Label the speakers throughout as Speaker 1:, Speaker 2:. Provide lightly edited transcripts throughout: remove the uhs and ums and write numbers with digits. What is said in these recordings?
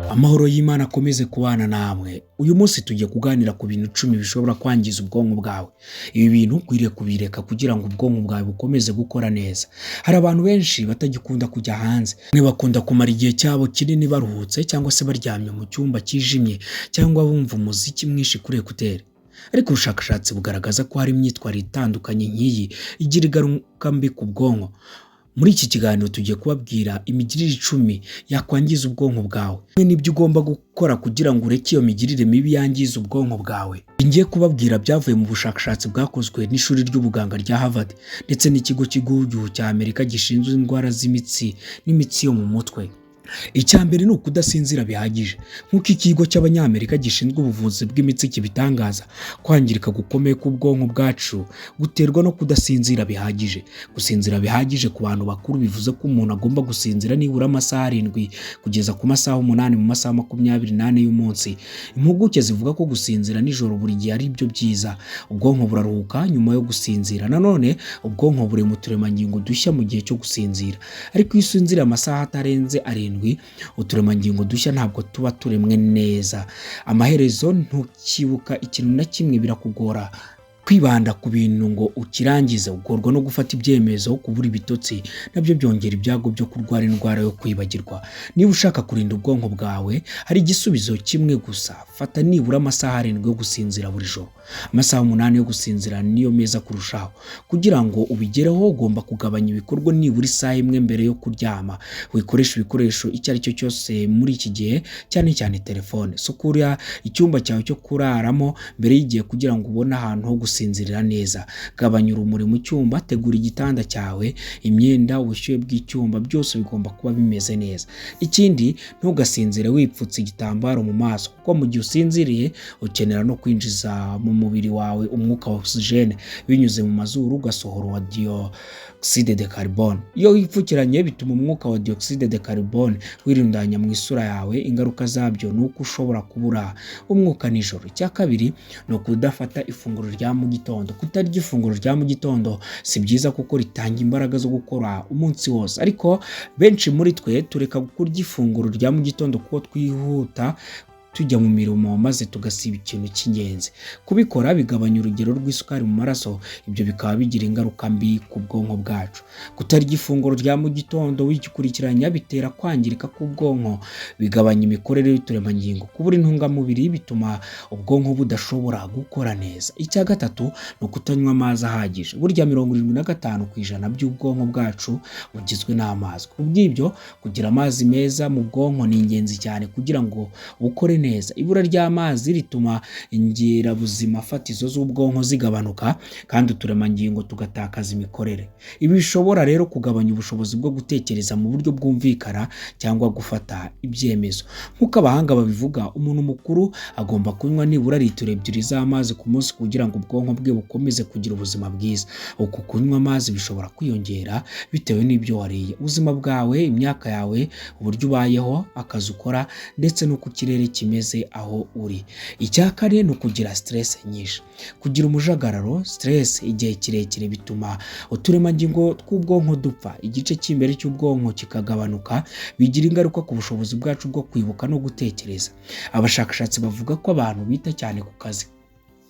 Speaker 1: Amahoro y'Imana akomeze kubana namwe. Uyu munsi tugiye kuganira ku bintu 10 bishobora kwangiza ubwonko bwawe. Ibi bintu ukwiriye kubireka kugira ngo ubwonko bwawe bukomeze gukora neza. Hari abantu benshi batagikunda kujya hanze. Bamwe bakunda kumara igihe cyabo kinini baruhutse cyangwa se baryamye mu cyumba cyijimye cyangwa bumva umuziki mwinshi kuri écouteurs. Ariko ubushakashatsi bugaragaza ko hari imyitwarire itandukanye nk'iyi igira ingaruka mbi ku bwonko. Muri iki kiganiro tugiye kubabwira imigirire 10 yakwangiza ubwonko bwawe n'ibyo ugomba gukora kugira ngo ureke iyo migirire mibi yangiza ubwonko bwawe. Ngiye kubabwira byavuye mu bushakashatsi bwakozwe n'ishuri ry'ubuganga rya Harvard ndetse n'ikigo cy'igihugu cya Amerika gishinzwe indwara z'imitsi n'imitsi yo mu mutwe. Icya mbere ni ukudasinzira bihagije. Nk'uko ikigo cy'Abanyamerika gishinzwe ubuvuzi bw'imitsi kibitangaza, kwangirika gukomeye k'ubwonko bwacu guterwa no kudasinzira bihagije. Gusinzira bihagije ku bantu bakuru bivuze ko umuntu agomba gusinzira nibura amasaha 7 kugeza ku masaha 8 mu masaha 24 y'umunsi. Impuguke zivuga ko gusinzira nijoro buri gihe ari byo byiza. Ubwonko buraruhuka nyuma yo gusinzira. Nanone ubwonko buri mu turemangingo dushya mu gihe cyo gusinzira. Ariko iyo usinziriye amasaha atarenze 7, uturemangingo dushya ntabwo tuba turemwe neza. Amaherezo ntukibuka ikintu na kimwe, birakugora kwibanda ku bintu ngo ukirangize, ugorwa no gufata ibyemezo, kubura ibitotsi nabyo byongera ibyago byo kurwara indwara yo kwibagirwa. Niba ushaka kurinda ubwonko bwawe, hari igisubizo kimwe gusa: fata nibura amasaha 7 yo gusinzira buri joro. Amasaha 8 yo gusinzira niyo meza kurushaho. Kugira ngo ubigereho, ugomba kugabanya ibikorwa nibura isaha imwe mbere yo kuryama. Wikoresha ibikoresho icyo ari cyo cyose muri iki gihe, cyane cyane telefone. Sukura icyumba cyawe cyo kuraramo mbere y'igihe kugira ngo ubone ahantu ho gusinzirira neza. Gabanya urumuri mu cyumba, tegura igitanda cyawe, imyenda, ubushyuhe bw'icyumba, byose bigomba kuba bimeze neza. Ikindi, ntugasinzire wipfutse igitambaro mu maso, kuko mu gihe usinziriye ukenera no kwinjiza mu mubiri wawe umwuka wa oxygène binyuze mu mazuru, ugasohora uwa dioxyde de carbone. Iyo wipfukiranye bituma umwuka wa dioxyde de carbone wirundanya mu isura yawe. Ingaruka zabyo ni uko ushobora kubura umwuka nijoro. Icya kabiri ni ukudafata ifunguro rya mu gitondo. Kutarya ifunguro rya mu gitondo si byiza kuko ritanga imbaraga zo gukora umunsi wose, ariko benshi muri twe tureka kurya ifunguro rya mu gitondo kuko twihuta tujya mu mirimo, maze tugasiba ikintu cy'ingenzi. Kubikora bigabanya urugero rw'isukari mu maraso, ibyo bikaba bigira ingaruka mbi ku bwonko bwacu. Kutarya ifunguro rya mu gitondo wikurikiranya bitera kwangirika k'ubwonko, bigabanya imikorere y'uturemangingo. Kubura intungamubiri bituma ubwonko budashobora gukora neza. Icya gatatu ni ukutanywa amazi ahagije. Burya 75% by'ubwonko bwacu bugizwe n'amazi. Ku bw'ibyo, kugira amazi meza mu bwonko ni ingenzi cyane kugira ngo bukore neza. Ibura ry'amazi rituma ingirabuzima fatizo z'ubwonko zigabanuka kandi uturemangingo tugatakaza imikorere. Ibi bishobora rero kugabanya ubushobozi bwo gutekereza mu buryo bwumvikana cyangwa gufata ibyemezo. Nk'uko abahanga babivuga, umuntu mukuru agomba kunywa nibura litiro 2 z'amazi ku munsi kugira ngo ubwonko bwe bukomeze kugira ubuzima bwiza. Uku kunywa amazi bishobora kwiyongera bitewe n'ibyo wariye, ubuzima bwawe, imyaka yawe, uburyo ubayeho, akazi ukora ndetse n'uko ikirere kimeze aho uri. Icya kane ni ukugira stress nyinshi. Kugira umujagararo, stress, igihe kirekire bituma uturemangingo tw'ubwonko dupfa, igice cy'imbere cy'ubwonko kikagabanuka, bigira ingaruka ku bushobozi bwacu bwo kwibuka no gutekereza. Abashakashatsi bavuga ko abantu bita cyane ku kazi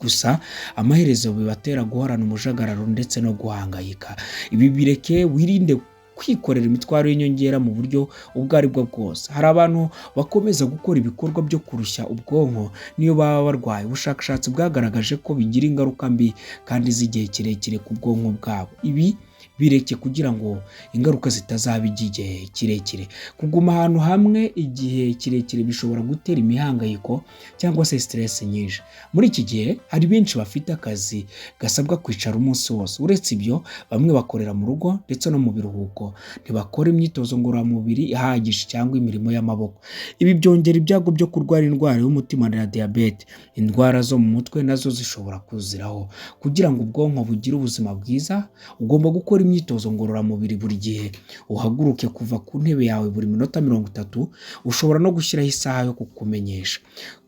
Speaker 1: gusa amaherezo bibatera guhorana umujagararo ndetse no guhangayika. Ibi bireke, wirinde kwikorera imitwaro y'inyongera mu buryo ubwo ari bwo bwose. Hari abantu bakomeza gukora ibikorwa byo kurushya ubwonko niyo baba barwaye. Ubushakashatsi bwagaragaje ko bigira ingaruka mbi kandi z'igihe kirekire ku bwonko bwabo. Ibi bireke kugira ngo ingaruka zitazaba iby'igihe kirekire. Kuguma ahantu hamwe igihe kirekire bishobora gutera imihangayiko cyangwa se stress nyinshi. Muri iki gihe hari benshi bafite akazi gasabwa kwicara umunsi wose. Uretse ibyo, bamwe bakorera mu rugo ndetse no mu biruhuko ntibakora imyitozo ngororamubiri ihagije cyangwa imirimo y'amaboko. Ibi byongera ibyago byo kurwara indwara y'umutima na diyabete. Indwara zo mu mutwe nazo zishobora kuziraho. Kugira ngo ubwonko bugire ubuzima bwiza, ugomba gukora imyitozo ngororamubiri buri gihe. Uhaguruke kuva ku ntebe yawe buri minota 30, ushobora no gushyiraho isaha yo kukumenyesha.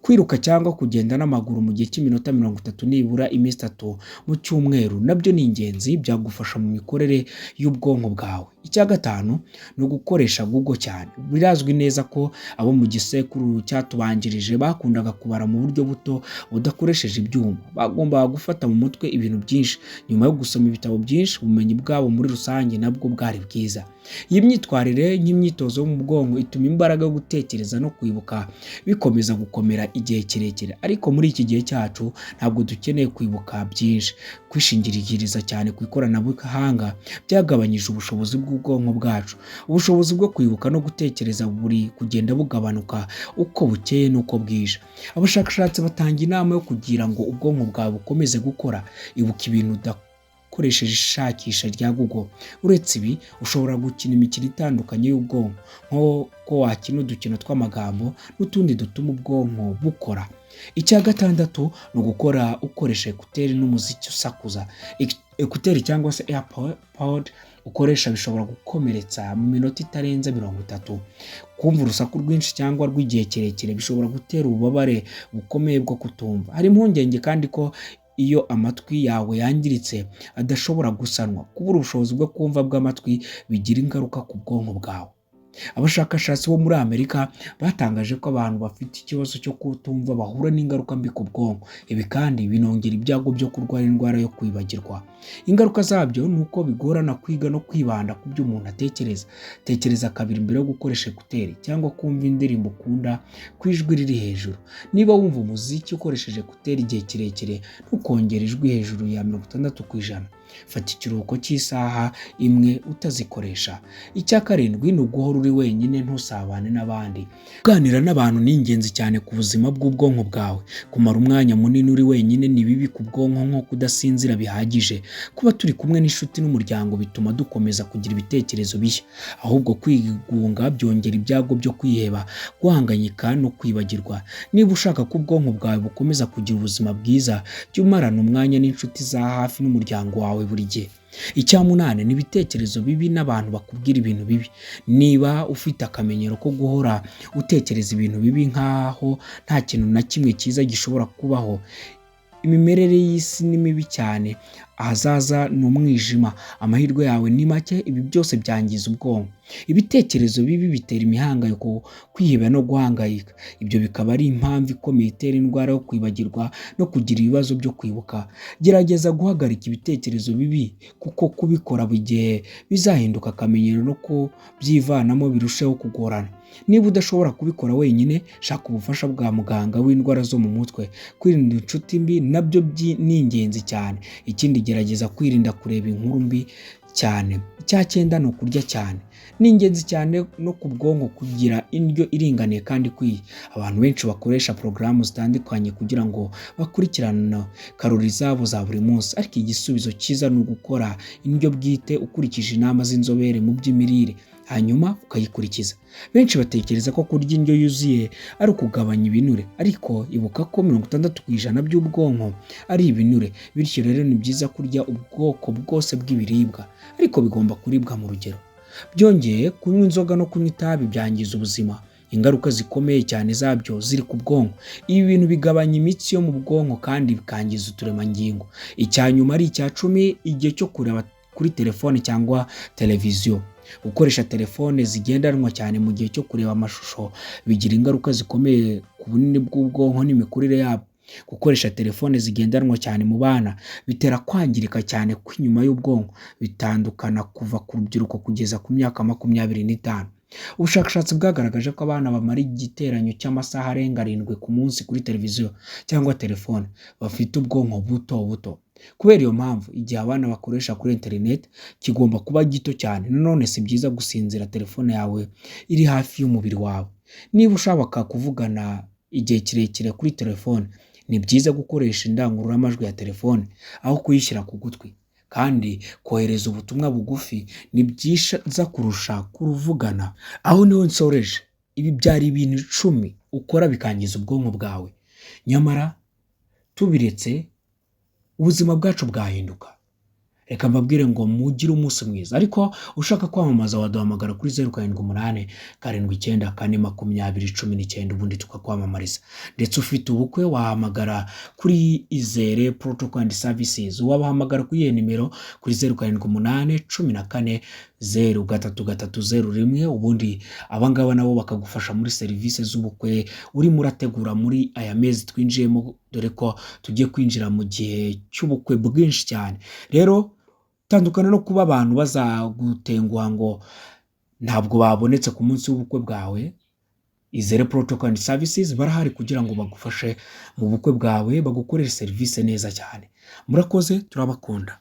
Speaker 1: Kwiruka cyangwa kugenda n'amaguru mu gihe cy'iminota 30 nibura iminsi 3 mu cyumweru nabyo ni ingenzi, byagufasha mu mikorere y'ubwonko bwawe. Icya gatanu ni ugukoresha Google cyane. Birazwi neza ko abo mu gisekuru cyatubanjirije bakundaga kubara mu buryo buto budakoresheje ibyuma. Bagombaga gufata mu mutwe ibintu byinshi. Nyuma yo gusoma ibitabo byinshi, ubumenyi bwabo muri rusange nabwo bwari bwiza. Iyi myitwarire nk'imyitozo yo mu bwonko ituma imbaraga yo gutekereza no kwibuka bikomeza gukomera igihe kirekire. Ariko muri iki gihe cyacu ntabwo dukeneye kwibuka byinshi. Kwishingikiriza cyane ku ikoranabuhanga byagabanyije ubushobozi bw'ubwonko bwacu. Ubushobozi bwo kwibuka no gutekereza buri kugenda bugabanuka uko bukeye n'uko bwije. Abashakashatsi batanga inama yo kugira ngo ubwonko bwawe bukomeze gukora, ibuka ibintu udakoresheje ishakisha rya Google. Uretse ibi, ushobora gukina imikino itandukanye y'ubwonko, nk'uko wakina udukino tw'amagambo n'utundi dutuma ubwonko bukora. Icya gatandatu ni ugukora ukoresha écouteurs n'umuziki usakuza. Écouteurs cyangwa se AirPod ukoresha bishobora gukomeretsa mu minota itarenze 30. Kumva urusaku rwinshi cyangwa rw'igihe kirekire bishobora gutera ububabare bukomeye bwo kutumva. Hari impungenge kandi ko iyo amatwi yawe yangiritse adashobora gusanwa. Kubura ubushobozi bwo kumva bw'amatwi bigira ingaruka ku bwonko bwawe. Abashakashatsi bo muri Amerika batangaje ko abantu bafite ikibazo cyo kutumva bahura n'ingaruka mbi ku bwonko. Ibi kandi binongera ibyago byo kurwara indwara yo kwibagirwa. Ingaruka zabyo ni uko bigorana kwiga no kwibanda ku byo umuntu atekereza. Tekereza kabiri mbere yo gukoresha écouteurs cyangwa kumva indirimbo ukunda ku ijwi riri hejuru. Niba wumva umuziki ukoresheje écouteurs igihe kirekire, ntukongere ijwi hejuru ya 60%. Fata ikiruhuko cy'isaha imwe utazikoresha. Icya karindwi ni uguhora uri wenyine, ntusabane n'abandi. Kuganira n'abantu ni ingenzi cyane ku buzima bw'ubwonko bwawe. Kumara umwanya munini uri wenyine ni bibi ku bwonko nko kudasinzira bihagije. Kuba turi kumwe n'inshuti n'umuryango bituma dukomeza kugira ibitekerezo bishya. Ahubwo kwigunga byongera ibyago byo kwiheba, guhangayika no kwibagirwa. Niba ushaka ko ubwonko bwawe bukomeza kugira ubuzima bwiza, jya umarana umwanya n'inshuti za hafi n'umuryango wawe buri gihe. Icya munani ni ibitekerezo bibi n'abantu bakubwira ibintu bibi. Niba ufite akamenyero ko guhora utekereza ibintu bibi nk'aho nta kintu na kimwe cyiza gishobora kubaho, imimerere y'isi ni mibi cyane, ahazaza ni umwijima, amahirwe yawe ni make, ibi byose byangiza ubwonko. Ibitekerezo bibi bitera imihangayiko, kwiheba no guhangayika. Ibyo bikaba ari impamvu ikomeye itera indwara yo kwibagirwa no kugira ibibazo byo kwibuka. Gerageza guhagarika ibitekerezo bibi, kuko kubikora buri gihe bizahinduka akamenyero no kubyivanamo birusheho kugorana. Niba udashobora kubikora wenyine, shaka ubufasha bwa muganga w'indwara zo mu mutwe. Kwirinda inshuti mbi nabyo ni ingenzi cyane. Ikindi, gerageza kwirinda kureba inkuru mbi cyane. Icya cyenda ni ukurya cyane. Ni ingenzi cyane no ku bwonko kugira indyo iringaniye kandi ikwiye. Abantu benshi bakoresha porogaramu zitandukanye kugira ngo bakurikirane karori zabo za buri munsi, ariko igisubizo cyiza ni ugukora indyo bwite ukurikije inama z'inzobere mu by'imirire, hanyuma ukayikurikiza. Benshi batekereza ko kurya indyo yuzuye ari ukugabanya ibinure, ariko ibuka ko 60% by'ubwonko ari ibinure. Bityo rero ni byiza kurya ubwoko bwose bw'ibiribwa, ariko bigomba kuribwa mu rugero. Byongeye, kunywa inzoga no kunywa itabi byangiza ubuzima. Ingaruka zikomeye cyane zabyo ziri ku bwonko. Ibi bintu bigabanya imitsi yo mu bwonko kandi bikangiza uturemangingo. Icya nyuma ari icya 10, igihe cyo kureba kuri telefone cyangwa televiziyo. Gukoresha telefone zigendanwa cyane mu gihe cyo kureba amashusho bigira ingaruka zikomeye ku bunini bw'ubwonko n'imikurire yabwo. Gukoresha telefone zigendanwa cyane mu bana bitera kwangirika cyane kw'inyuma y'ubwonko, bitandukana kuva ku rubyiruko kugeza ku myaka 25. Ubushakashatsi bwagaragaje ko abana bamara igiteranyo cy'amasaha arenga 7 ku munsi kuri televiziyo cyangwa telefone bafite ubwonko buto buto. Kubera iyo mpamvu, igihe abana bakoresha kuri interineti kigomba kuba gito cyane. Nanone si byiza gusinzira telefone yawe iri hafi y'umubiri wawe. Niba ushaka kuvugana igihe kirekire kuri telefone, ni byiza gukoresha indangururamajwi ya telefone aho kuyishyira ku gutwi. Kandi kohereza ubutumwa bugufi ni byiza kurusha kuruvugana. Aho niho nsoreje. Ibi byari ibintu 10 ukora bikangiza ubwonko bwawe. Nyamara tubiretse ubuzima bwacu bwahinduka. Reka mbabwire ngo mugire umunsi mwiza, ariko ushaka kwamamaza waduhamagara kuri 0787942019, ubundi tukakwamamariza. Ndetse ufite ubukwe wahamagara kuri Izere Protocol and Services, wabahamagara kuri iyo nimero, kuri 0781403301, ubundi abangaba nabo bakagufasha muri serivisi z'ubukwe urimo urategura muri aya mezi twinjiyemo, dore ko tugiye kwinjira mu gihe cy'ubukwe bwinshi cyane. Rero tandukana no kuba abantu bazagutenguha ngo ntabwo babonetse ku munsi w'ubukwe bwawe. Izere Protocol and Services barahari kugira ngo bagufashe mu bukwe bwawe, bagukorere serivisi neza cyane. Murakoze, turabakunda.